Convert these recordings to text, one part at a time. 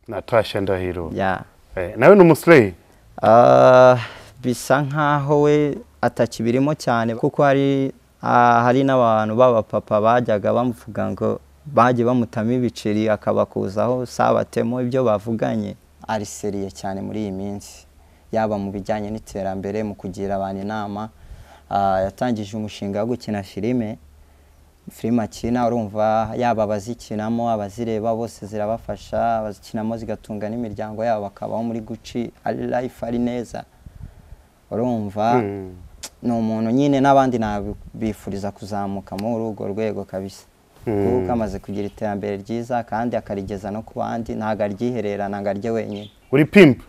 Natasha Ndahiro. Yeah. Nawe ni umuslay? Bisa nkaho we atakibirimo cyane kuko hari n'abantu b'abapapa bajyaga bamuvuga ngo bagiye bamutama ibiceri akabakuzaho sabatemo ibyo bavuganye. Ari seriye cyane muri iyi minsi, yaba mu bijyanye n'iterambere, mu kugira abantu inama. Yatangije umushinga wo gukina filime akina, urumva yaba abazikinamo abazireba bose zirabafasha, abazikinamo zigatunga n'imiryango yabo bakabaho muri Gucci, ari life ari neza. Urumva ni umuntu nyine n'abandi nabifuriza kuzamuka muri urwo rwego kabisa, kuko amaze kugira iterambere ryiza kandi akarigeza no ku bandi, ntago aryihererana ngo arye wenyine. Uri pimp?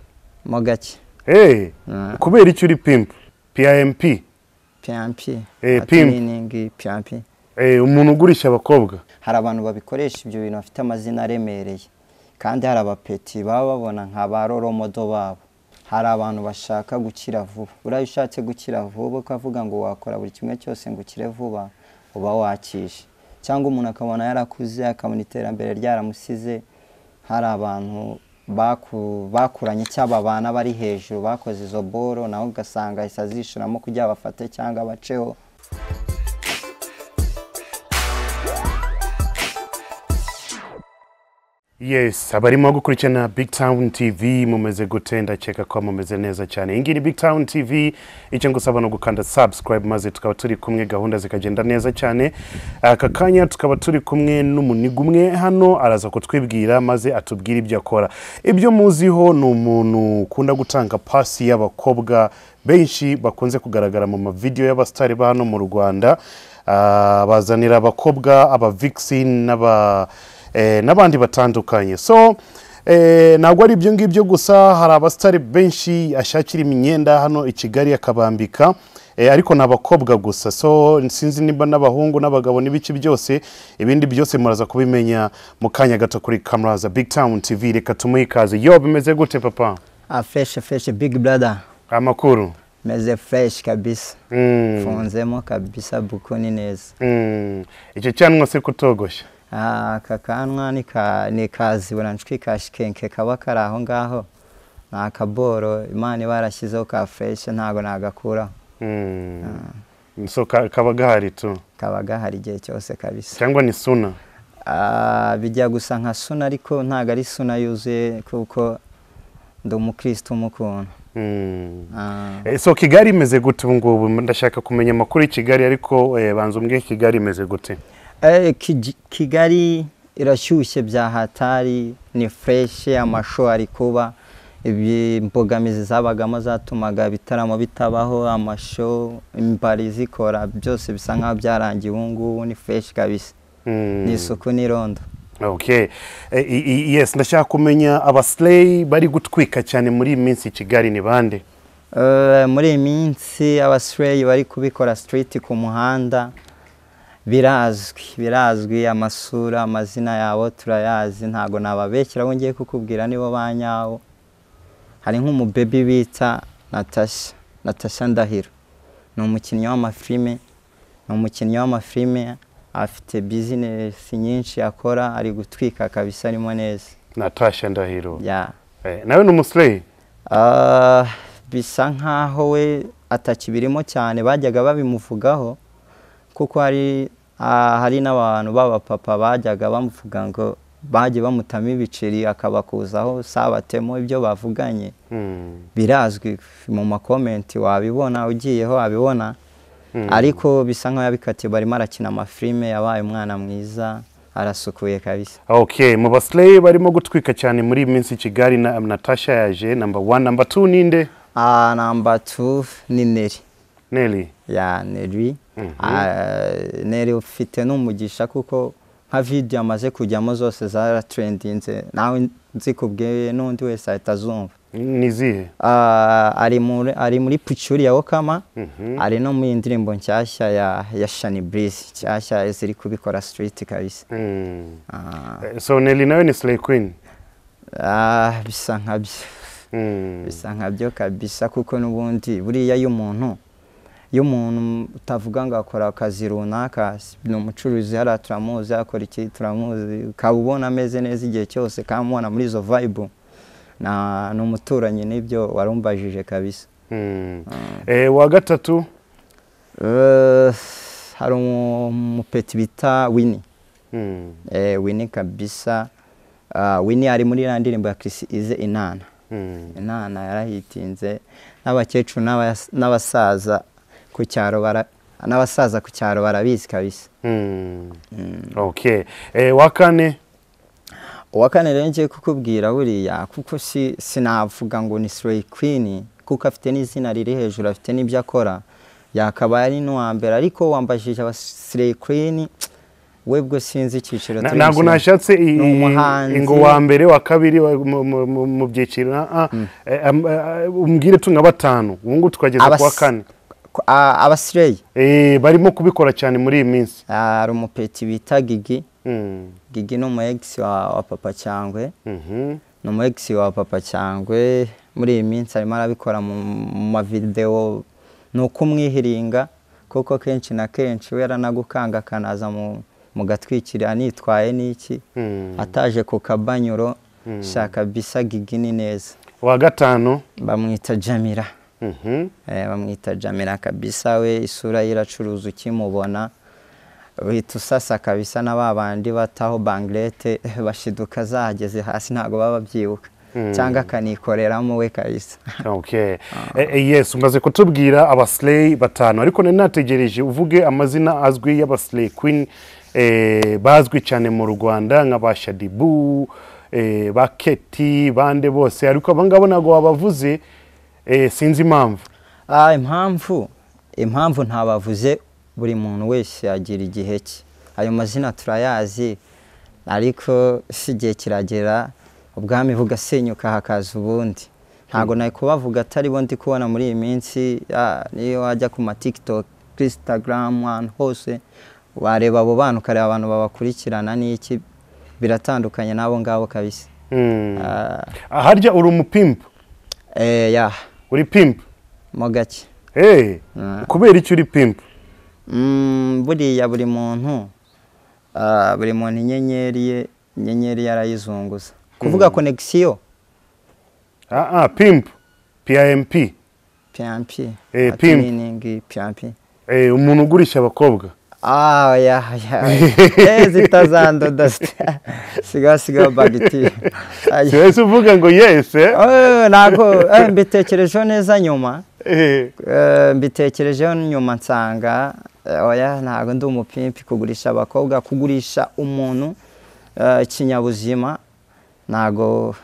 Mo gake. Kubera icyo uri pimp? PIMP? PIMP. Pimp. PIMP. Umuntu ugurisha abakobwa. Hari abantu babikoresha ibyo bintu bafite amazina aremereye, kandi hari abapeti baba babona nka ba roromodo babo. Hari abantu bashaka gukira vuba. Uriya ushatse gukira vuba ukavuga ngo wakora buri kimwe cyose ngo ukire vuba, uba wakishe. Cyangwa umuntu akabona yarakuze, akabona iterambere ryaramusize. Hari abantu bakuranye cyangwa babana bari hejuru bakoze izo boro, nawe ugasanga ahise azishuramo kugira bafate cyangwa baceho. Yes, abarimo gukurikirana Big Town TV mumeze gute? Ndakeka ko mumeze neza cyane. Iyi ni Big Town TV, icyo ngusaba no gukanda subscribe maze tukaba turi kumwe, gahunda zikagenda neza cyane. Aka kanya tukaba turi kumwe n'umuniga umwe hano, araza kutwibwira maze atubwira ibyo akora. Ibyo muziho ni umuntu ukunda gutanga pasi y'abakobwa benshi bakunze kugaragara mu ma video y'abastari ba hano mu Rwanda. Bazanira abakobwa, aba vixen n'abandi batandukanye. So ntabwo ari ibyo ngibyo gusa, hari abastari benshi ashakira imyenda hano i Kigali akabambika, ariko ni abakobwa gusa. So sinzi niba n'abahungu n'abagabo n'ibiki byose, ibindi byose muraza kubimenya mu kanya gato kuri camera za Big Town TV. Reka tumuhe ikaze. Yo, bimeze gute papa? Fresh fresh big brother. Amakuru? Meze fresh kabisa. Funzemo kabisa, buko ni neza. Icyo cyanwa se kutogosha? Aka kanwa ni kazibura nshwikashikenke kaba kari aho ngaho, ni akaboro Imana ibarashyizeho ka fresh, ntago nagakuraho. So kaba gahari tu? Kaba gahari igihe cyose kabisa. Cyangwa ni suna? Bijya gusa nka suna, ariko ntago ari suna yuzuye kuko ndi umukristo mukunda. So Kigali imeze gute ubu ngubu? Ndashaka kumenya amakuru ya Kigali, ariko banza umbwire Kigali imeze gute? Kigali irashyushye bya hatari, ni fresh, amasho ari kuba. Imbogamizi zabagamo zatumaga ibitaramo bitabaho, amasho, imbari zikora, byose bisa nkaho byarangiye. Ubu ngubu ni fresh kabisa, ni isuku n'irondo. Okay. Yes, ndashaka kumenya abaslay bari gutwika cyane muri iyi minsi Kigali ni bande? Muri iyi minsi abaslay bari kubikora street ku muhanda birazwi, amasura, amazina yabo turayazi, ntago nababekera abo ngiye kukubwira nibo banyawo. Hari nk'umubebi bita Natasha Ndahiro, ni umukinnyi w'amafilime, afite business nyinshi akora, ari gutwika kabisa, arimo neza. Natasha Ndahiro. Yeah. Nawe ni umuslay? Bisa nkaho we atakibirimo cyane, bajyaga babimuvugaho kuko hari n'abantu b'abapapa bajyaga bamuvuga ngo bagiye bamutama ibiceri akabakuzaho sabatemo ibyo bavuganye. Birazwi mu makomenti wabibona, ugiyeho wabibona. Ariko bisa nkaho yabikatiye, barimo arakina amafilime, yabaye umwana mwiza, arasukuye kabisa. Okay, mu baslay barimo gutwika cyane muri iyi minsi Kigali na Natasha yaje number 1, number 2 ninde? Number 2 ni Nelly. Nelly. Ya Nelly. Nelly ufite n'umugisha kuko nka video amaze kujyamo zose zaratrendinze, nawe nzikubwiye n'undi wese ahita azumva. Nizihe? Ari muri Puchuri ya Okama, ari no mu indirimbo nshyashya ya Shani Breeze, nshyashya ziri kubikora street kabisa. So Nelly nawe ni Slay Queen? Bisa nkabyo. Bisa nkabyo kabisa, kuko n'ubundi buriya y'umuntu Iyo umuntu utavuga ngo akora akazi runaka, ni umucuruzi hariya turamuzi, akora iki turamuzi, ukaba ubona ameze neza igihe cyose kandi umubona muri izo vibe, ni umuturanyi, nibyo warumbajije kabisa. Wa gatatu? Hari umupeti bita Winnie. Winnie kabisa. Winnie ari muri iriya ndirimbo ya Chris Ize Inana. Inana yarahitinze, n'abakecuru n'abasaza ku cyaro n'abasaza ku cyaro barabizi kabisa. Okay. Wa kane? Uwa kane rero ngiye kukubwira buriya, kuko sinavuga ngo ni Slay Queen, kuko afite n'izina riri hejuru, afite n'ibyo akora, yakabaye ari n'uwa mbere, ariko wambajije aba Slay Queen we bwo sinzi icyiciro turi Ntabwo gushyira. nashatse Ni umuhanzi. Ngo wa mbere, wa kabiri, mu byiciro, umbwire tu nka batanu ubu ngubu twageze ku wa kane. Aba Slay. Barimo kubikora cyane muri iyi minsi. Hari umupeti bita Gigi. Gigi ni umu ex wa Papa Cyangwe. Ni umu ex wa Papa Cyangwe, muri iyi minsi arimo arabikora mu mavideo, ni ukumwihiringa kuko kenshi na kenshi we yaranagukanga akanaza mu gatwikira anitwaye n'iki, ataje ku kabanyuro. Shaka bisa Gigi ni neza. Wa gatanu? Bamwita Jamila. Bamwita Jamila kabisa, we isura ye iracuruza, ukimubona uhita usasa kabisa, na ba bandi bataho banglete bashiduka zahageze hasi, ntabwo baba babyibuka, cyangwa akanikoreramo we kabisa. Okay. Yes, umaze kutubwira aba Slay batanu, ariko nari nategereje uvuge amazina azwi y'aba Slay Queen, bazwi cyane mu Rwanda, nka ba Shadibu, ba Keti, bande bose, ariko aba ngabo ntabwo wabavuze, sinzi impamvu. Impamvu ntabavuze, buri muntu wese agira igihe cye. Ayo mazina turayazi, ariko si igihe kiragera ubwami bugasenyuka hakaza ubundi. Ntabwo nari kubavuga atari bo ndi kubona muri iyi minsi. Niyo wajya ku ma TikTok, kuri Instagram, ahantu hose wareba abo bana, ukareba abantu babakurikirana n'iki, biratandukanye n'abo ngabo kabisa. Harya uri umupimp? Ya. Uri pimp? Mo gake. Kubera icyo uri pimp? Buriya buri muntu inyenyeri ye, inyenyeri yarayizunguza, kuvuga connexion. Pimp, PIMP. PMP. Pimp. Meaning PMP. Umuntu ugurisha abakobwa. Ah, ya, zitazandoda, siga siga bagiti. Si wese uvuga ngo yes, eh? Oh, ntabwo mbitekerejeho neza nyuma. Mbitekerejeho nyuma nsanga oya, ntabwo ndi umupimpi. Kugurisha abakobwa, kugurisha umuntu ikinyabuzima, ntabwo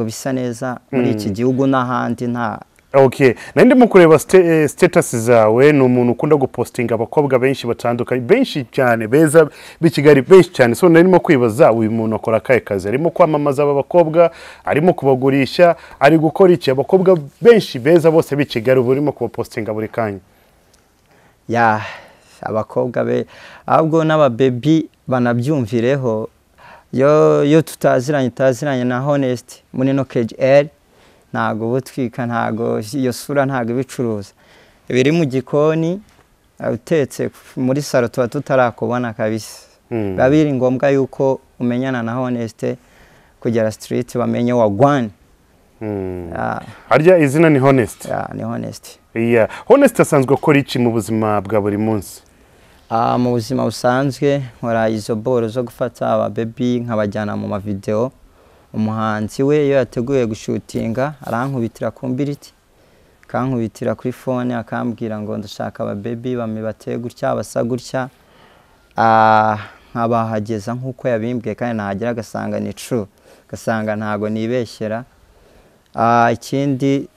bisa neza muri iki gihugu n'ahandi nta. Okay, nari ndimo kureba status zawe, ni umuntu ukunda gupostinga abakobwa benshi batandukanye, benshi cyane beza b'i Kigali, benshi cyane. So nari ndimo kwibaza, uyu muntu akora akahe kazi? Arimo kwamamaza aba bakobwa, arimo kubagurisha, ari gukora iki? Abakobwa benshi beza bose b'i Kigali uba urimo kubapostinga buri kanya. Ya, abakobwa be, ahubwo n'ababebi banabyumvireho, yo tutaziranye, tutaziranye na Honest muri no KGL, ntago butwika, ntago iyo sura ntago ibicuruza biri mu gikoni, utetse muri salo, tuba tutarakubona kabisa. Biba biri ngombwa yuko umenyana na Honest kugera street bamenye wagwan. Ya. Harya izina ni Honest? Ya, ni Honest. Yeah. Honest asanzwe akora iki mu buzima bwa buri munsi? Mu buzima busanzwe nkora izo boro zo gufata ababebi nkabajyana mu mavideo. Umuhanzi we iyo yateguye gushutinga arankubitira ku mbiriti, akankubitira kuri phone, akambwira ngo ndashaka ababebi bame bateye gutya, basa gutya. Nkabahageza nk'uko yabimbwiye, kandi nahagera agasanga ni true, agasanga ntago nibeshyera. Ikindi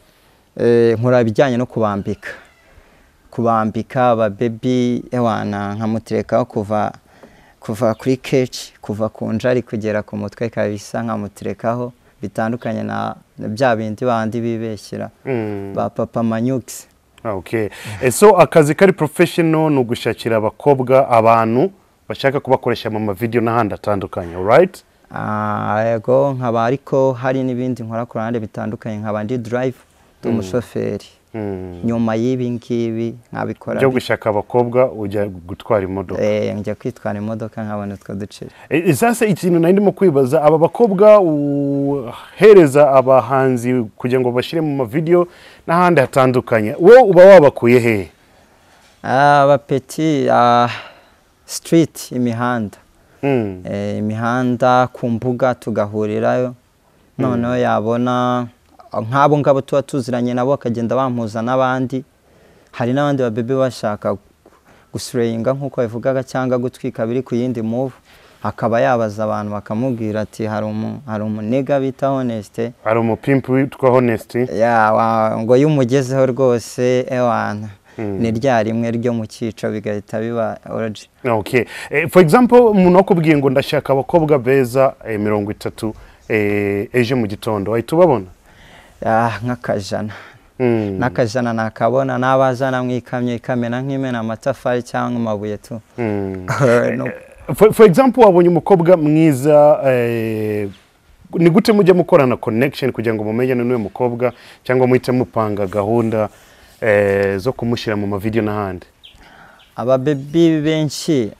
nkora ibijyanye no kubambika ababebi, ewana nkamuterekaho kuva kuri keci, kuva ku njari kugera ku mutwe kabisa, nkamuterekaho bitandukanye na bya bindi bandi bibeshyera ba Papa Manyuksi. Okay. So akazi kari professional ni ugushakira abakobwa abantu bashaka kubakoresha mu mavideo n'ahandi atandukanye, alright? Yego, nkaba ariko hari n'ibindi nkora ku ruhande bitandukanye, nkaba ndi drive, ndi umushoferi. Nyuma y'ibi ngibi nkabikora byo gushaka abakobwa, ujya gutwara imodoka. Njya kwitwara imodoka nkabona utwo duceri. Sasa ikintu nari ndimo kwibaza, aba bakobwa uhereza abahanzi kugira ngo bashyire mu mavideo n'ahandi hatandukanye, wowe uba wabakuye hehe? Abapeti, street, imihanda. Imihanda, ku mbuga tugahurirayo, noneho yabona nk'abo ngabo tuba tuziranye nabo, bakagenda bampuza n'abandi. Hari n'abandi babebe bashaka guslayinga nk'uko babivugaga, cyangwa gutwika biri ku yindi move, akaba yabaza abantu bakamubwira ati hari umunigga bita Honest. Hari umupimpu witwa Honest. Ya, ngo iyo umugezeho rwose, ewana, ni rya rimwe ryo mu cyico bigahita biba origin. Okay. For example, umuntu wakubwiye ngo ndashaka abakobwa beza 30 ejo mu gitondo, wahita ubabona? Ah, nk'akajana. N'akajana nakabona, n'abazana mu ikamyo ikamena nk'imena amatafari cyangwa amabuye tu. No. For example, wabonye umukobwa mwiza, ni gute mujya mukorana connection kugira ngo mumenyane n'uyu mukobwa, cyangwa muhite mupanga gahunda zo kumushyira mu mavideo n'ahandi? Ababebi benshi,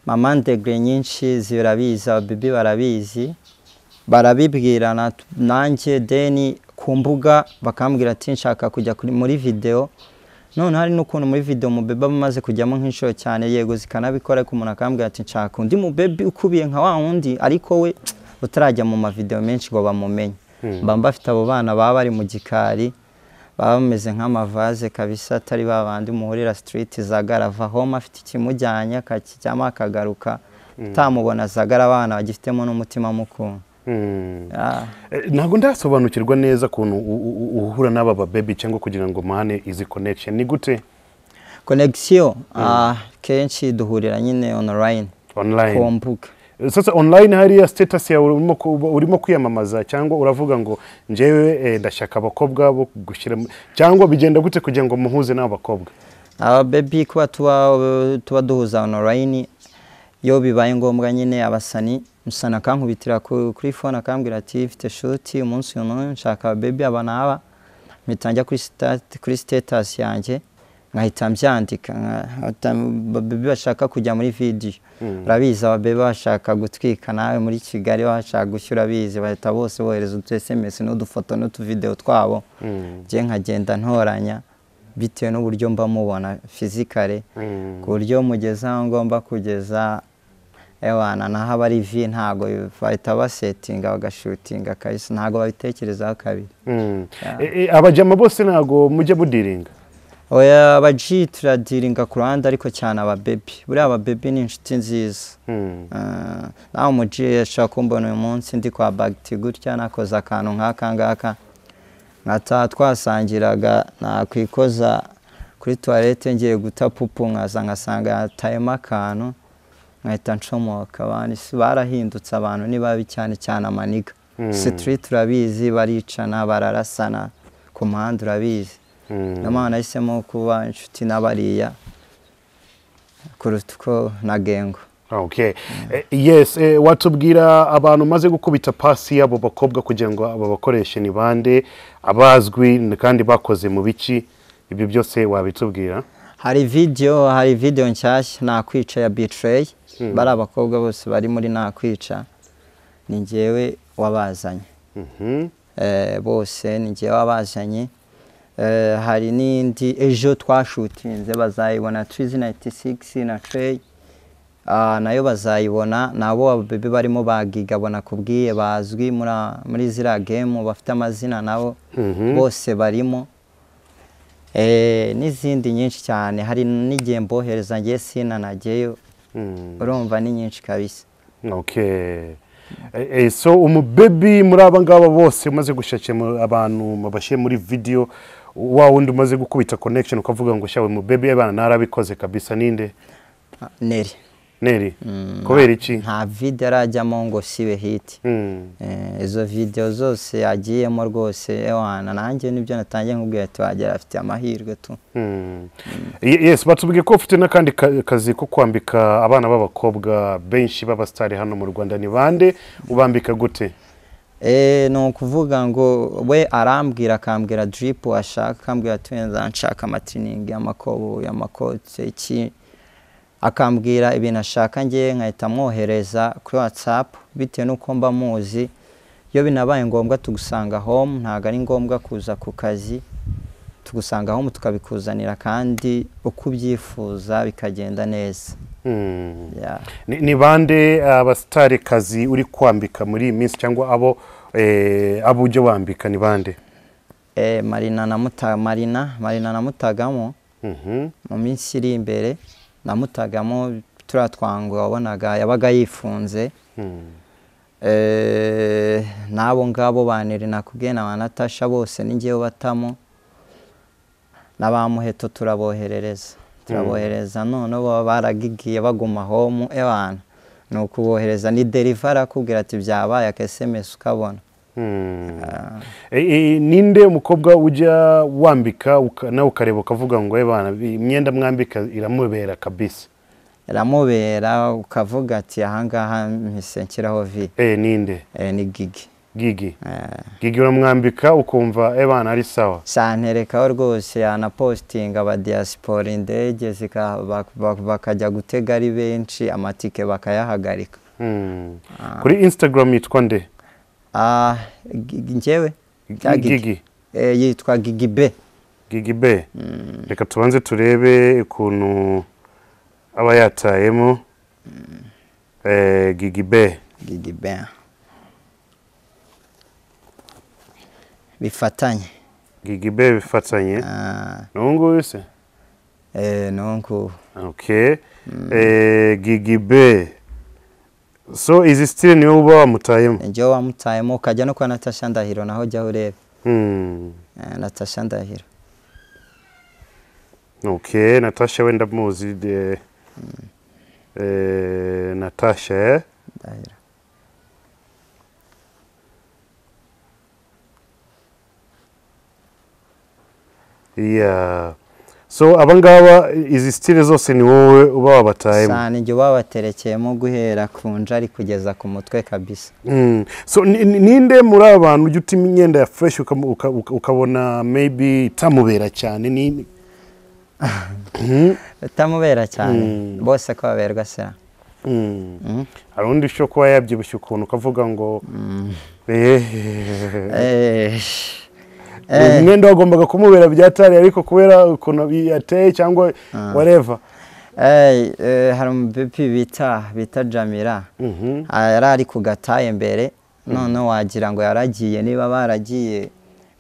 mamandegre nyinshi zirabizi, ababebi barabizi, barabibwirana nanjye, deni ku mbuga bakambwira ati nshaka kujya muri video. None hari n'ukuntu muri video umubebe aba amaze kujyamo nk'inshuro cyane, yego zikanabikora, ariko umuntu akambwira ati nshaka undi mubebi ukubiye nka wa wundi, ariko we utarajya mu mavideo menshi ngo bamumenye. Mba mbafite abo bana baba bari mu gikari, baba bameze nk'amavaze kabisa, atari ba bandi muhurira street. Zagara ava home afite ikimujyanye, akakijyamo akagaruka, utamubona zagara, abana bagifitemo n'umutima mukuru. Ntabwo ndasobanukirwa neza ukuntu uhura n'aba babebi, cyangwa kugira ngo muhane izi connection, ni gute? Connection, kenshi duhurira nyine online ku Online. mbuga. Sasa online hariya status yawe urimo kwiyamamaza, cyangwa uravuga ngo njyewe ndashaka abakobwa bo gushyira cyangwa bigenda gute kugira ngo muhuze n'abo bakobwa? Aba baby kuba tuba duhuza online, iyo bibaye ngombwa nyine abasani, musana akankubitira kuri phone akambwira ati mfite shoot umunsi uyu n'uyu, nshaka aba baby aba n'aba, mpita njya kuri status yanjye nkahita mbyandika, baby bashaka kujya muri video. Urabizi aba baby bashaka gutwika, nawe muri Kigali bashaka gushya, urabizi, bahita bose bohereza utu SMS n'udufoto n'utuvideo twabo, njye nkagenda ntoranya bitewe n'uburyo mba mubona physically, ku buryo mugeze aho ngomba kugeza, ewana, naho aba ari vi, ntago bahita basettinga bagashootinga kabisa, ntago babitekerezaho kabiri. Abajama bose ntago mujya mudealinga? Oya, abaji turadealinga ku ruhande, ariko cyane ababebi, buriya ababebi ni inshuti nziza. Nawe umuji ashobora kumbona uyu munsi ndi kwa Bagiti gutya, nakoze akantu nk'aka ngaka, nkataha twasangiraga, nakwikoza kuri toilette ngiye guta pupu, nkaza ngasanga yatayemo akantu, nkahita ncomoka. Abantu si barahindutse, abantu ni babi cyane cyane amanigga. Street urabizi, baricana, bararasana ku muhanda, urabizi. Niyo mpamvu nahisemo kuba inshuti n'abariya kuruta uko na gengo. Okay. Yes, watubwira abantu umaze gukubita pasi y'abo bakobwa kugira ngo aba bakoreshe ni bande, abazwi kandi bakoze mu biki, ibyo byose wabitubwira? Hari video nshyashya Nakwica ya Betray. Bari abakobwa bose bari muri Nakwica ni njyewe wabazanye. Bose ni njyewe wabazanye. Hari n'indi ejo twashootinze, bazayibona, Trizi 96 na Trey. Nayo bazayibona, nabo ababebe barimo bagiga nakubwiye bazwi muri ziriya game, bafite amazina nabo, bose barimo. N'izindi nyinshi cyane, hari n'igihe mbohereza ngiye sinanajyeyo. Urumva ni nyinshi kabisa. Okay. So umubebi muri aba ngaba bose umaze gushakira abantu babashyire muri video, wa wundi umaze gukubita connection ukavuga ngo shawe mubebi abana narabikoze kabisa, ninde? Neri. Neri. Kubera iki? Nta video arajyamo ngo sibe hit. Izo video zose yagiyemo rwose, ewana, nanjye nibyo natangiye nkubwira ati wagera afite amahirwe tu. Yes, batubwiye ko ufite n'akandi kazi ko kwambika abana b'abakobwa benshi b'abasitari hano mu Rwanda, ni bande, ubambika gute? Ni ukuvuga ngo we arambwira, akambwira drip ashaka, akambwira ati wenda nshaka amatiriningi, amakoboyi, amakote, iki, akambwira ibintu ashaka, ngewe nkahita mwohereza kuri WhatsApp bitewe n'uko mba muzi. Iyo binabaye ngombwa tugusanga home, ntabwo ari ngombwa kuza ku kazi, tugusanga home tukabikuzanira kandi uko ubyifuza bikagenda neza. Yeah. Ni bande abasitarikazi uri kwambika muri iyi minsi, cyangwa abo ujya wambika ni bande? Marina na Marina namutagamo mu minsi iri imbere, namutagamo turiya twango wabonaga yabaga yifunze. N'abo ngabo ba Neri nakubwiye na ba Natasha bose ni njyewe batamo, na ba Muheto turaboherereza. Turabohereza none baba baragigiye baguma home, ebana ni ukubohereza, ni deliver akubwira ati byabaye, aka SMS ukabona. Ninde umukobwa ujya wambika nawe ukareba ukavuga ngo ebana imyenda mwambika iramubera kabisa? Iramubera ukavuga ati ahangaha mpise nshyiraho vi. Ninde? Ni Gigi. Gigi. Gigi uramwambika ukumva ebana ari sawa. Santerekaho rwose, yanapostinga aba diaspora indege bakajya gutega ari benshi, amatike bakayahagarika. Kuri Instagram yitwa nde? Njyewe? Gigi. Yitwa Gigi B. Gigi B. Reka tubanze turebe ukuntu aba yatayemo. Gigi B. Gigi B. Bifatanye. Gigi B bifatanye. Nungu se? Nungu. Okay. Gigi B. So izi style ni uba wamutayemo? Njyewe wamutayemo, ukajya no kwa Natasha Ndahiro naho jya urebe. Natasha Ndahiro. Okay, Natasha wenda muzi de Natasha Ndahiro. Yeah. So abangaba izi style zose ni wowe uba wabatayemo? Sana njye wabaterekeyemo guhera ku njari kugeza ku mutwe kabisa. So ninde muri abantu ujya utima imyenda ya fresh ukabona maybe itamubera cyane? Ni itamubera cyane bose ko baberwa se. Hari undi usho kuba yabyibushye ukuntu ukavuga ngo umwenda wagombaga kumubera byatari, ariko kubera ukuntu yateye cyangwa whatever. Hari umubebi bita Jamira. Yari ari ku gataye mbere, none wagira ngo yaragiye, niba baragiye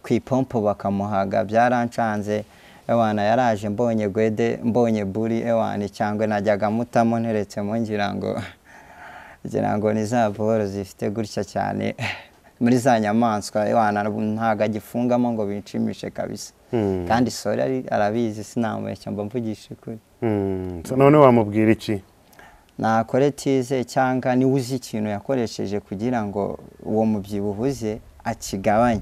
ku ipompo bakamuhaga byarancanze. Ewana yaraje mbonye gwede, mbonye buri ewana cyangwa najyaga mutamo nteretsemo ngira ngo ni za boro zifite gutya cyane muri za nyamaswa, ewana ntago agifungamo ngo binshimishe kabisa. Kandi sori arabizi, sinamubeshya mba mvugisha ukuri. So none wamubwira iki? Nakore tize cyangwa niwe uzi ikintu yakoresheje kugira ngo uwo mubyibuho uze akigabanye.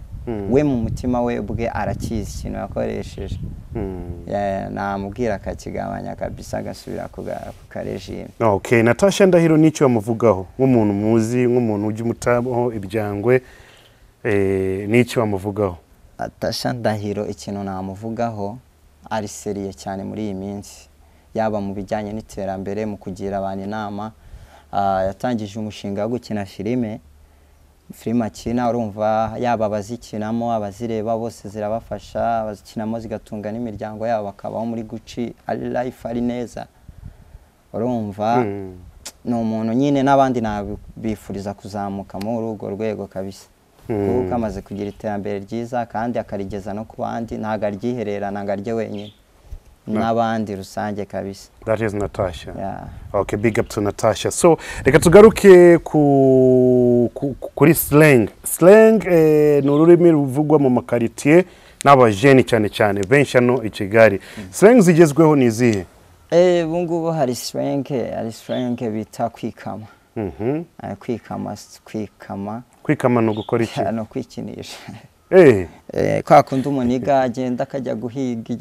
We mu mutima we ubwe arakizi ikintu yakoresheje. Namubwira akakigabanya kabisa, agasubira ku karejime. Okay, Natasha Ndahiro nicyo wamuvugaho nk'umuntu muzi, nk'umuntu ujya umutaho ibyangwe, nicyo wamuvugaho? Natasha Ndahiro ikintu namuvugaho, ari seriye cyane muri iyi minsi, yaba mu bijyanye n'iterambere, mu kugira abantu inama. Yatangije umushinga wo gukina filime. Filime akina urumva yaba abazikinamo, abazireba bose zirabafasha, abazikinamo zigatunga n'imiryango yabo bakabaho muri Gucci, ari life ari neza. Urumva ni umuntu nyine n'abandi nabifuriza kuzamuka muri urwo rwego kabisa. Kuko amaze kugira iterambere ryiza kandi akarigeza no ku bandi, ntago aryihererana ngo arye wenyine, n'abandi rusange kabisa. That is Natasha. Yeah. Okay, big up to Natasha. So reka tugaruke kuri slang. Slang ni ururimi ruvugwa mu makaritiye n'abajeni cyane cyane benshi hano i Kigali. Slang zigezweho ni izihe? Ubu ngubu hari slang, hari slang bita kwikama. Kwikama, kwikama. Kwikama no gukora iki? No kwikinisha. Kwa kundi umuniga agenda akajya guhiga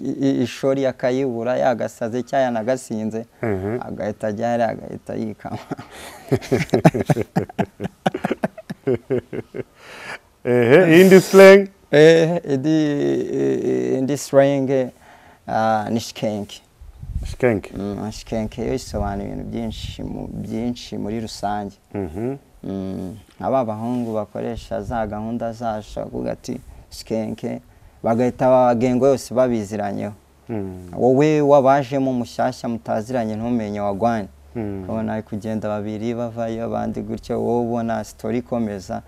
ishori akayibura, yagasaze cyangwa yanagasinze, agahita ajya hariya agahita yikama. Ehe, iyindi slang? Indi slang ni shikenke. Shikenke. Shikenke yo isobanura ibintu byinshi muri rusange. Aba bahungu bakoresha za gahunda zasha kuvuga ati shikenke, bagahita abagengo yose babiziranyeho. Wowe wabajemo mushyashya mutaziranye ntumenye wagwane. Ukabona ari kugenda babiri bavayo abandi gutyo, wowe ubona story ikomeza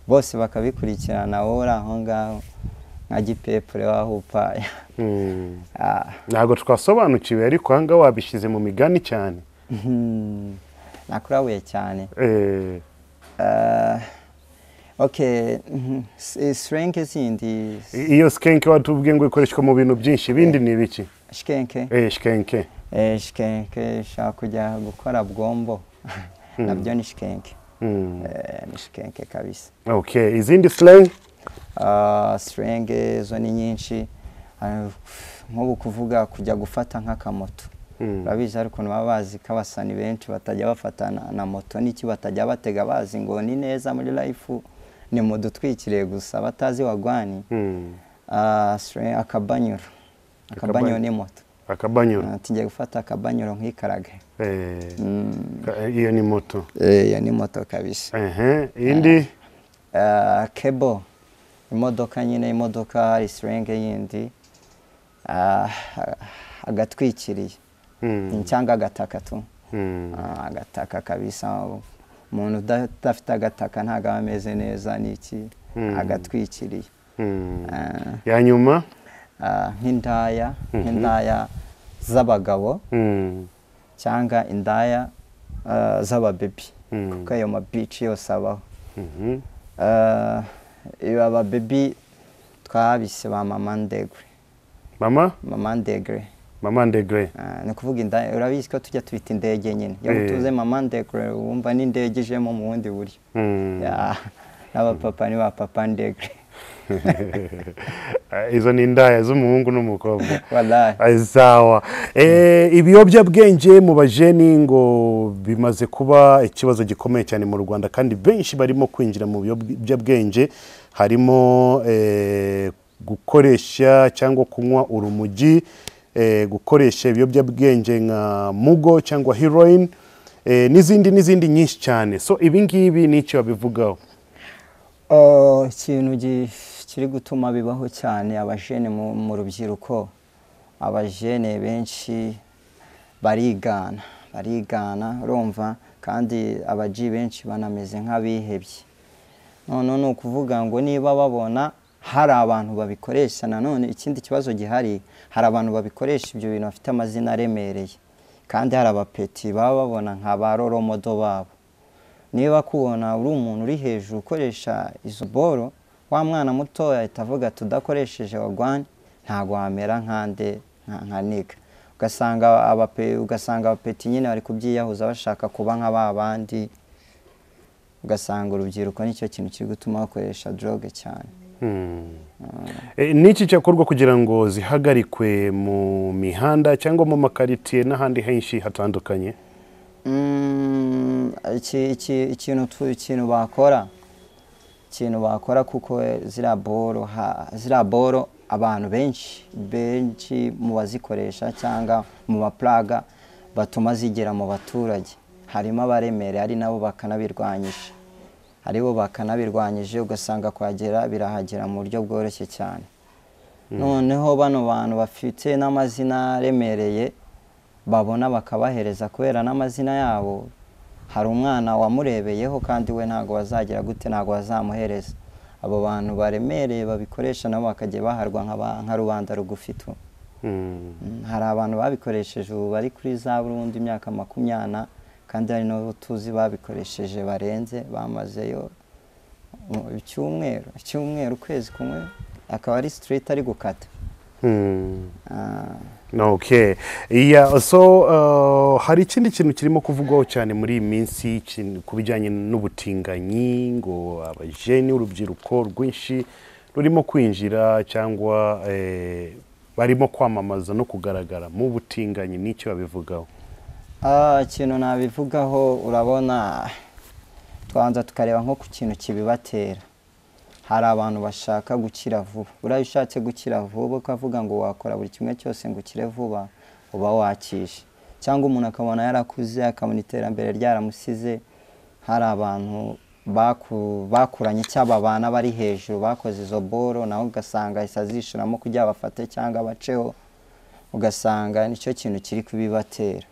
bose bakabikurikirana, wowe uri aho ngaho nka gipepure wahupaya. Ntabwo twasobanukiwe, ariko aha ngaha wabishyize mu migani cyane. Nakurabuye cyane. Okay, slang zindi. Iyo skenke watubwiye ngo ikoreshwa mu bintu byinshi, ibindi ni ibiki? Shikenke. Shikenke. Shikenke ushaka kujya gukora bwombo. Nabyo ni shikenke. Ni shikenke kabisa. Okay, izindi slang? Slang zo ni nyinshi. Nk'ubu kuvuga kujya gufata nk'akamoto. Urabizi hari ukuntu baba bazi ko abasani benshi batajya bafatana na moto n'iki, batajya batega bazi ngo ni neza muri life, ni mudutwikiriye gusa batazi wagwani. Slang akabanyuro. Akabanyuro ni moto. Akabanyuro. Tugiye gufata akabanyuro nk'ikarage. Iyo ni moto. Iyo ni moto kabisa. Indi? Kebo. Imodoka nyine, imodoka hari slang yindi. Agatwikiriye. Cyangwa agataka tu. Agataka kabisa. Umuntu udafite agataka ntabwo aba ameze neza n'iki. Agatwikiriye. Ya nyuma? Nk'indaya, nk'indaya z'abagabo cyangwa indaya z'ababebi, kuko ayo mabici yose abaho. Ibi ababebi twabise ba mama ndegre. Mama? Mama ndegre. Mama ndegre. Ni kuvuga indaya, urabizi ko tujya twita indege nyine. Iyo tuze mama ndegre wumva n'indege ijemo mu bundi buryo. N'abapapa ni ba papa ndegre. Izo ni indaya z'umuhungu n'umukobwa. Wallahi. Sawa. Ibiyobyabwenge mu bajeni ngo bimaze kuba ikibazo gikomeye cyane mu Rwanda, kandi benshi barimo kwinjira mu biyobyabwenge, harimo gukoresha cyangwa kunywa urumogi, gukoresha ibiyobyabwenge nka mugo cyangwa heroin, n'izindi nyinshi cyane. So ibi ngibi ni icyo babivugaho? Ikintu kiri gutuma bibaho cyane abajene mu rubyiruko, abajene benshi barigana urumva, kandi abaji benshi banameze nk'abihebye. None ni ukuvuga ngo niba babona hari abantu babikoresha, nanone ikindi kibazo gihari, hari abantu babikoresha ibyo bintu bafite amazina aremereye, kandi hari abapeti baba babona nka ba roromodo babo. Niba kubona uri umuntu uri hejuru ukoresha izo boro, wa mwana muto ahita avuga ati udakoresheje wagwani ntago wamera nkande nka niga. Ugasanga abapeti nyine bari kubyiyahuza bashaka kuba nka ba bandi, ugasanga urubyiruko nicyo kintu kiri gutuma bakoresha drogue cyane. Niki cyakorwa kugira ngo zihagarikwe mu mihanda cyangwa mu makaritiye n'ahandi henshi hatandukanye? Ikintu bakora kuko ziriya boro abantu benshi mu bazikoresha cyangwa mu baplaga batuma zigera mu baturage, harimo abaremere ari nabo bakanabirwanyije, aribo bakanabirwanyije, ugasanga kwagera birahagera mu buryo bworoshye cyane. Noneho bano bantu bafite n'amazina aremereye babona bakabahereza kubera n'amazina yabo, hari umwana wamurebeyeho kandi we ntago bazagera gute, ntago bazamuhereza. Abo bantu baremereye babikoresha nabo bakajya baharwa nka rubanda rugufi tu. Hari abantu babikoresheje ubu bari kuri za burundu imyaka 20, kandi hari n'abo tuzi babikoresheje barenze, bamazeyo icyumweru ukwezi kumwe, akaba ari street ari gukata. Okay. Yeah, so hari ikindi kintu kirimo kuvugwaho cyane muri iyi minsi ku bijyanye n'ubutinganyi, ngo abajeni urubyiruko rwinshi rurimo kwinjira cyangwa barimo kwamamaza no kugaragara mu butinganyi, n'icyo babivugaho? Ikintu nabivugaho, urabona Twanza tukareba nko ku kintu kibibatera. Hari abantu bashaka gukira vuba. Buriya iyo ushatse gukira vuba ukavuga ngo wakora buri kimwe cyose ngo ukire vuba, uba wakishe. Cyangwa umuntu akabona yarakuze, akabona iterambere ryaramusize. Hari abantu bakuranye cyangwa babana bari hejuru bakoze izo boro, nawe ugasanga ahise azishiramo kugira bafate cyangwa baceho, ugasanga nicyo kintu kiri kubibatera.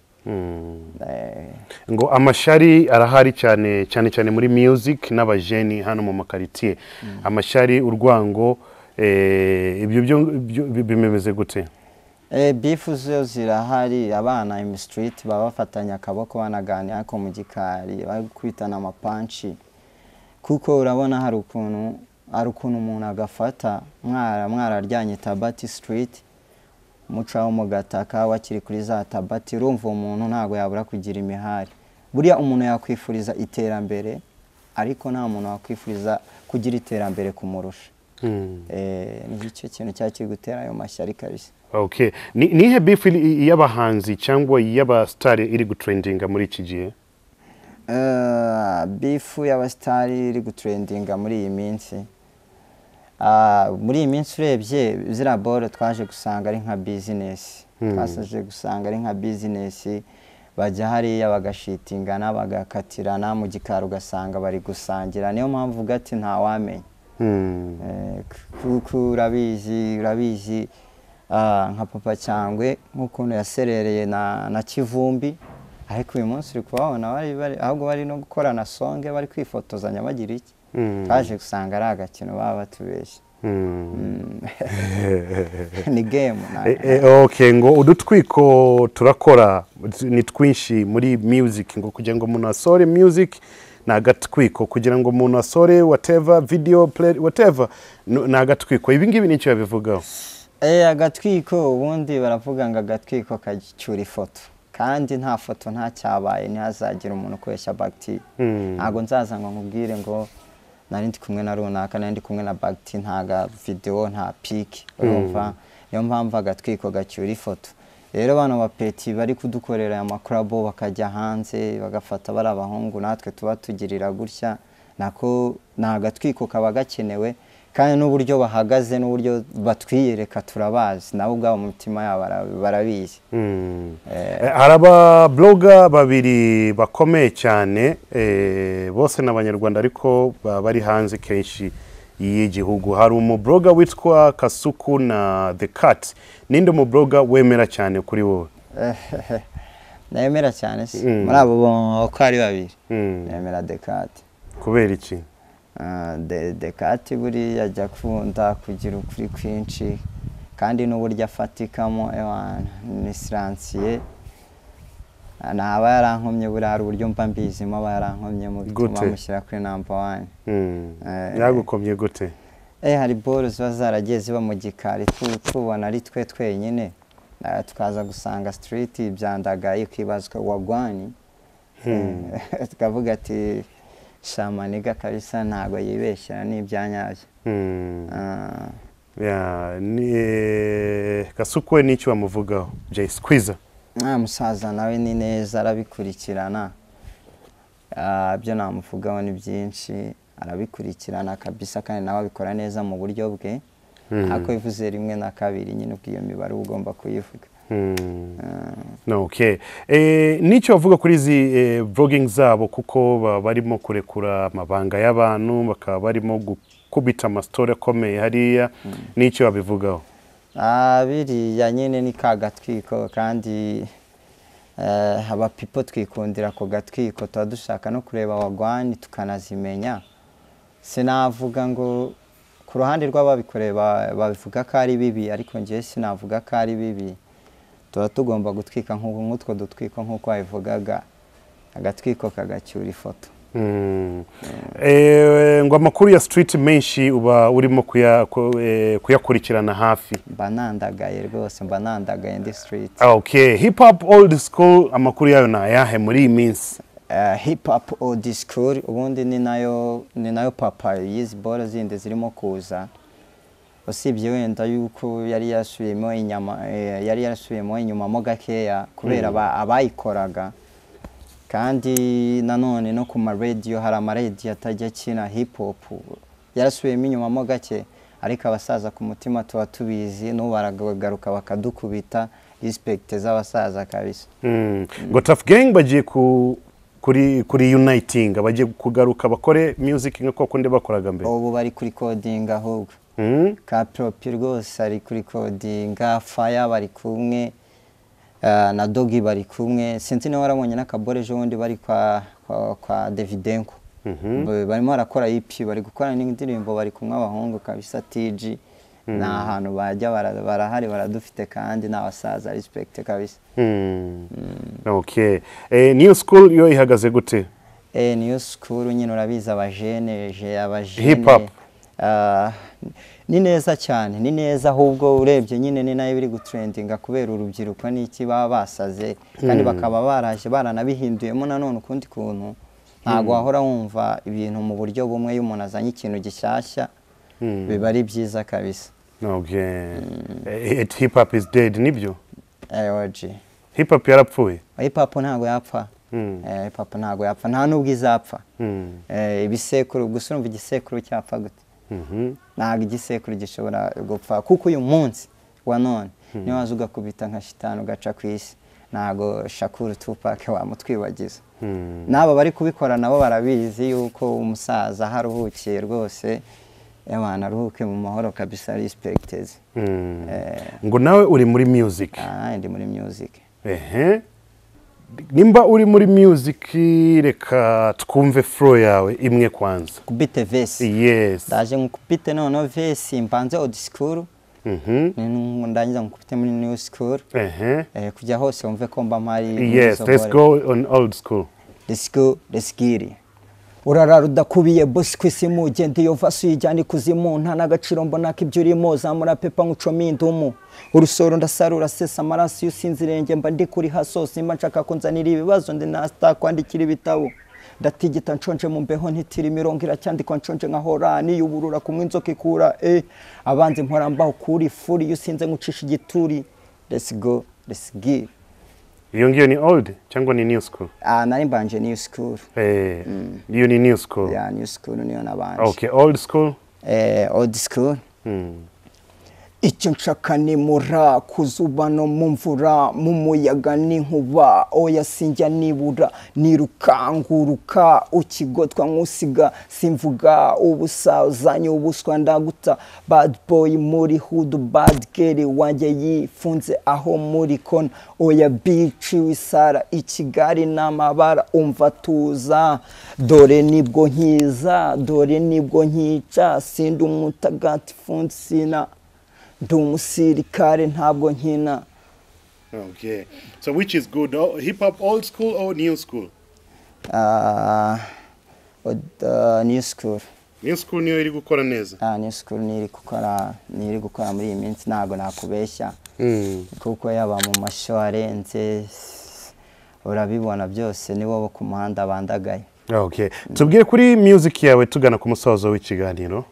Ngo amashari arahari cyane cyane cyane muri music n'abajeni hano mu makaritiye. Amashari, urwango, ibyo byo bimeze gute? Beef zo zirahari. Abana in street baba bafatanya akaboko banaganira, ariko mu gikari bari kwitana amapanci, kuko urabona hari ukuntu umuntu agafata mwararyanye tabati street, mucaho mugataka wakiri kuri za tabati. Urumva umuntu ntabwo yabura kugira imihari. Buriya umuntu yakwifuriza iterambere, ariko nta muntu wakwifuriza kugira iterambere kumurusha. Ni cyo kintu cyari kiri gutera ayo mashyari kabisa. Okay, nihe beef y'abahanzi cyangwa y'abasitari iri gutrendinga muri iki gihe? Beef y'abasitari iri gutrendinga muri iyi minsi, muri iyi minsi urebye ziriya boro twaje gusanga ari nka business. Twaje gusanga ari nka business. Bajya hariya bagashitingana, bagakatirana, mu gikari ugasanga bari gusangira. Niyo mpamvu uvuga ati ntawamenya. Kuko urabizi, nka Papa Cyangwe, nk'ukuntu yaserereye na Kivumbi, ariko uyu munsi uri kubabona bari ahubwo bari no gukorana song, bari kwifotozanya, bagira iki. Twaje gusanga ari agakino baba batubeshye. Ni game. Okay, ngo udutwiko turakora ni twinshi muri music, ngo kugira ngo umuntu asore music ni agatwiko, kugira ngo umuntu asore whatever video play whatever ni agatwiko. Ibi ngibi nicyo yabivugaho? Agatwiko ubundi baravuga ngo agatwiko kacyura ifoto, kandi nta foto nta cyabaye. Ntihazagire umuntu ukoresha bagiti. Ntabwo nzaza ngo nkubwire ngo nari ndi kumwe na runaka, nari ndi kumwe na bagiti, nta ga video, nta pic. Urumva, niyo mpamvu agatwiko gacyura ifoto. Rero bano bapeti bari kudukorera aya makorabo, bakajya hanze bagafata bari abahungu, natwe tuba tugirira gutya, nako ni agatwiko kaba gakenewe. Kandi n'uburyo bahagaze n'uburyo batwiyereka turabazi, nabo ubwabo mu mitima yabo barabizi. Hari aba blogger babiri bakomeye cyane, bose ni Abanyarwanda ariko baba bari hanze kenshi y'igihugu. Hari umubloga witwa Kasuku na The Cat. Ninde mubloga wemera cyane kuri wowe? Nemera cyane se muri abo uko ari babiri? Nemera The Cat. Kubera iki? The Cat buriya ajya akunda kugira ukuri kwinshi, kandi n'uburyo afatikamo, ewana ni siransiye. Ntaba yarankomye. Buriya hari uburyo mba mbizimo aba yarankomye mu bituma Gute? mushyira kuri number one. Yagukomye gute? Hari boro ziba zaragiye ziba mu gikari, tubona ari twe twenyine, tukaza gusanga street byandagaye, ukibazwa wagwani. Tukavuga ati shamaniga kabisa ntabwo yibeshyera, ni ibyanyabyo. Yeah, ni Kasuku we n'icyo bamuvugaho, Jay Squeezer? Musaza nawe ni neza, arabikurikirana. Ibyo namuvugaho ni byinshi. Arabikurikirana kabisa, kandi nawe abikora neza mu buryo bwe. Ariko bivuze rimwe na kabiri nyine, ubwo iyo mibare uba ugomba kuyivuga. No, okay. N'icyo bavuga kuri izi vlogging zabo, kuko baba barimo kurekura amabanga y'abantu, bakaba barimo gukubita amastori akomeye hariya, n'icyo babivugaho? Biriya nyine ni ka gatwiko, kandi abapipo twikundira ako gatwiko, tuba dushaka no kureba wagwani tukanazimenya. Sinavuga ngo ku ruhande rw'ababikoreye babivuga ko ari bibi, ariko njyewe sinavuga ko ari bibi. Tuba tugomba gutwika nk'utwo dutwiko, nk'uko wabivugaga, agatwiko kagacyura ifoto. Ngo amakuru ya street menshi uba urimo kuyakurikirana hafi. Mba nandagaye rwose, mba nandagaye ndi street. Okay, hip hop old school, amakuru yayo ni ayahe muri iyi minsi? Hip hop old school ubundi ni nayo papa y'izi boro zindi zirimo kuza, usibye wenda yuko yari yasubiyemo inyama, yari yarasubiyemo inyuma mo gakeya kubera abayikoraga. Kandi nanone no ku ma radio, hari ama radio atajya akina hip hop, yarasubiyemo inyuma mo gake, ariko abasaza ku mutima tuba tubizi, n'ubu baragaruka bakadukubita. Respect z'abasaza kabisa. Ngo Tuff Gang bagiye kuri uniting, bagiye kugaruka bakore music nka kundi bakoraga mbere. Ubu bari kuri recording ahubwo. Kapropi rwose ari kuri recordinga, Fire bari kumwe, na Dogi bari kumwe. Sinzi niba warabonye n'akabore ejo bundi bari kwa Davidenko. Barimo barakora EP, bari gukora n'indirimbo, bari kumwe abahungu kabisa. TG ni ahantu bajya, barahari, baradufite, kandi ni abasaza, respect kabisa. Okay, new school yo ihagaze gute? New school nyine urabizi, abajene je abajene. Hip hop. Ah, ni neza cyane, ni neza ahubwo. Urebye nyine ni nayo biri gutrendinga kubera urubyiruko n'iki, baba basaze, kandi bakaba baraje baranabihinduyemo nanone ukundi kuntu. Ntabwo wahora wumva ibintu mu buryo bumwe. Iyo umuntu azanye ikintu gishyashya biba ari byiza kabisa. Okay. Hip hop is dead, nibyo? OG. Hip hop yarapfuye? Hip hop ntabwo yapfa. Hip hop ntabwo yapfa, nta n'ubwo izapfa. Ibisekuru gusa, urumva igisekuru cyapfa gute? Ntabwo igisekuru gishobora gupfa, kuko uyu munsi wa none niyo waza ugakubita nka shitani ugaca ku isi, ntabwo Shakur, Tupac wamutwibagiza. N'aba bari kubikora nabo barabizi yuko umusaza aho aruhukiye rwose, abantu aruhuke mu mahoro kabisa, respected. Ngo nawe uri muri music? Ah, ndi muri music. Ehe, nimba uri muri music, reka twumve flow yawe imwe kwanza. Kubite verse? Yes. Ndaje nkubite noneho verse, mbanze old school, ndangiza nkubite muri new school. Kujya hose wumve ko mba mpari muri Yes. izo Let's bore. go on old school. Let's go, let's get it. Urarara udakubiye bosi ku isi, mugende iyo vasi uyijyana ikuzimu, nta n'agaciro mbona ko ibyo urimo. Zamura pepa nkucome indumu, urusoro ndasarura, sesa amaraso iyo usinzirenge, mba ndi kuri haso. Simba nshaka ko nzanira ibibazo, ndi nasita kwandikira ibitabo. Ndatigita nshonje mu mbeho, ntitira imirongo iracyandikwa nshonje, nkahora niyuburura kumwe inzoka ikura abanzi mpora mbaho kuri furi, iyo usinze nkucisha igituri. Let's go, let's get. Iyo ngiyo ni old cyangwa ni new school? Ah, nari mbanje new school. Iyo ni new school? Ya, new school niyo nabanje. Okay, old school. Old school. Icyo nshaka ni mura ku zuba no mu mvura, mu muyaga n'inkuba, oya sinjya nibura, nirukanguruka ukigotwa nkusiga, simvuga ubusa, uzanye ubuswa ndaguta. Bad boy muri hood, bad girl wanjye yifunze aho muri kona, oya bici wisara i Kigali n'amabara. Umva tuza, dore nibwo nkiza, dore nibwo nkica, sindi umutagatifu nsina, ndi umusirikare ntabwo nkina. Okay, so which is good? Oh, hip hop old school or new school? New school. New school niyo iri gukora neza? Ah, new school niyo iri gukora muri iyi minsi, ntabwo nakubeshya, kuko yaba mu ma show arenze, urabibona byose, nibo bo ku muhanda bandagaye. Okay, tubwire kuri music yawe tugana ku musozo w'ikiganiro.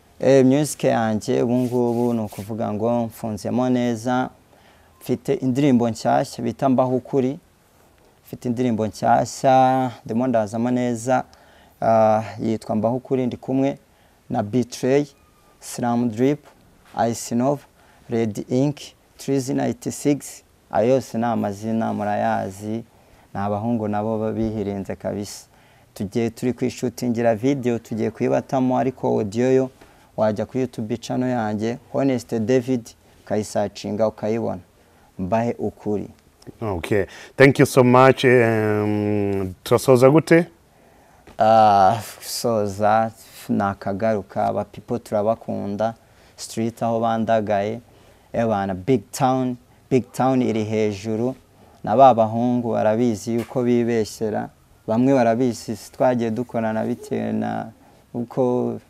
Music yanjye ubu ngubu ni ukuvuga ngo mfunzemo neza. Mfite indirimbo nshyashya bita Mbaho Ukuri, mfite indirimbo nshyashya ndimo ndazamo neza, yitwa Mbaho Ukuri. Ndi kumwe na Betray, Slam Drip, Ice Nova, Red Ink, Trizi 96. Ayo yose ni amazina murayazi, ni abahungu nabo bihirinze kabisa. Tugiye, turi kwishutingira video, tugiye kuyibatamo, ariko audio yo wajya kuri YouTube channel yanjye Honest David, ukayisearchinga ukayibona, Mbahe Ukuri. Okay, thank you so much. Turasoza gute? Ah, soza nakagaruka, abapipo turabakunda, street aho bandagaye, ebana big town, big town iri hejuru, na ba bahungu barabizi yuko bibeshyera, bamwe barabizi twagiye dukorana bitewe na uko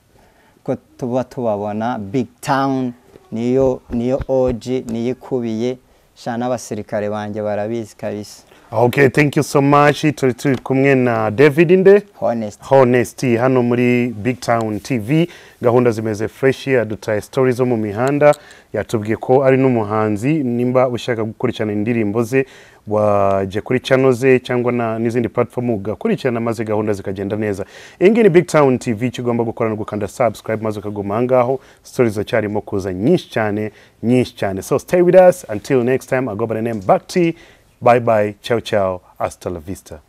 ko tuba tubabona. Big town niyo OG, niyo ikubiye sha, n'abasirikare banjye barabizi kabisa. Okay, thank you so much. Turi kumwe na David Inde Honest. Honesty hano muri Big Town TV. Gahunda zimeze fresh, yadutaye stories zo mu mihanda, yatubwiye ko ari n'umuhanzi. Nimba ushaka gukurikirana indirimbo ze, wajya kuri channel ze cyangwa n'izindi platform ugakurikirana, maze gahunda zikagenda neza. Iyi ngiyi ni Big Town TV. Icyo ugomba gukora ni ugukanda subscribe maze ukaguma aha ngaho. Stories ziracyarimo kuza nyinshi cyane, nyinshi cyane. So stay with us until next time. I go by the name Bakti. Bye bye, ciao ciao, hasta la vista.